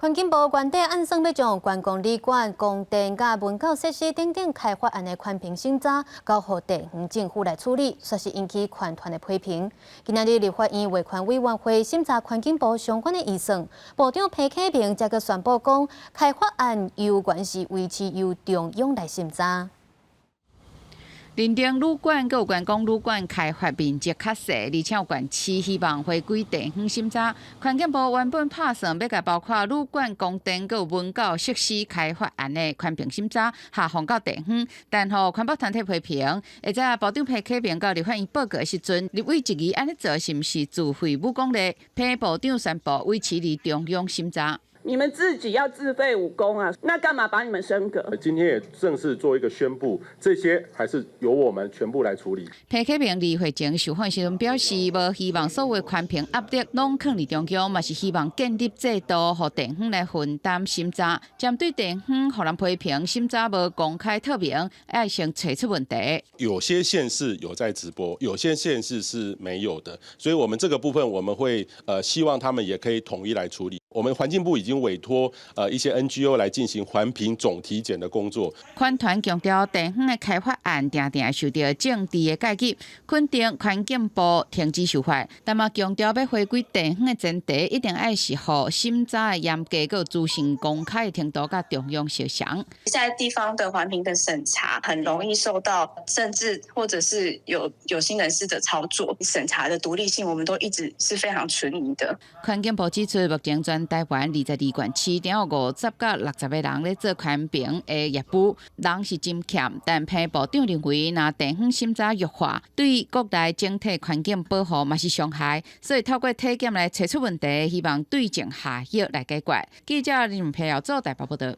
環境部原底按算欲將觀光旅館、供電佮文教設施等等開發案的環評審查交予地方政府來處理，煞是引起環團的批評。今仔日立法院衛環委員會審查環境部相關的預算，部長彭啟明才閣宣布講，開發案猶原是維持由中央來審查。林鄭旅館閣有觀光旅館開發面積較細，而且有縣市希望回歸地方審查。環境部原本拍算欲共包括旅館、供電閣有文教設施開發案的環評審查下放到地方，但予環保團體批評。而且部長彭啟明到立法院報告的時陣，立委質疑按呢做是毋是自廢武功咧？彭部長宣布維持佇中央審查。你們自己要自廢武功啊？那幹嘛把你們升格？今天也正式做一個宣布，這些還是由我們全部來處理。彭啟明佇會前受訪時陣表示，無希望所有環評壓力攏囥佇中央，嘛是希望建立制度，予地方來分擔審查。針對地方予人批評審查無公開透明，愛先揣出問題。有些縣市有在直播，有些縣市是沒有的，所以我們這個部分我們會希望他們也可以統一來處理。我們環境部已經委託一些 NGO 來進行環評總體檢的工作。環團強調，地方的開發案定定受著政治的介入，肯定環境部停止修法，但嘛強調欲回歸地方的前提，一定愛是予審查的嚴格、閣資訊公開的程度佮中央相像。在地方的環評的審查，很容易受到政治或者是有有心人士的操作。審查的獨立性，我們都一直是非常存疑的。環境部指出，目前全台灣22縣市，有50到60個人咧做環評的業務，人是真欠。但彭部長認為，若地方審查弱化，對國內整體環境保護嘛是傷害，所以透過體檢來揣出問題，希望對症下藥來解決。記者林培耀做台北報導。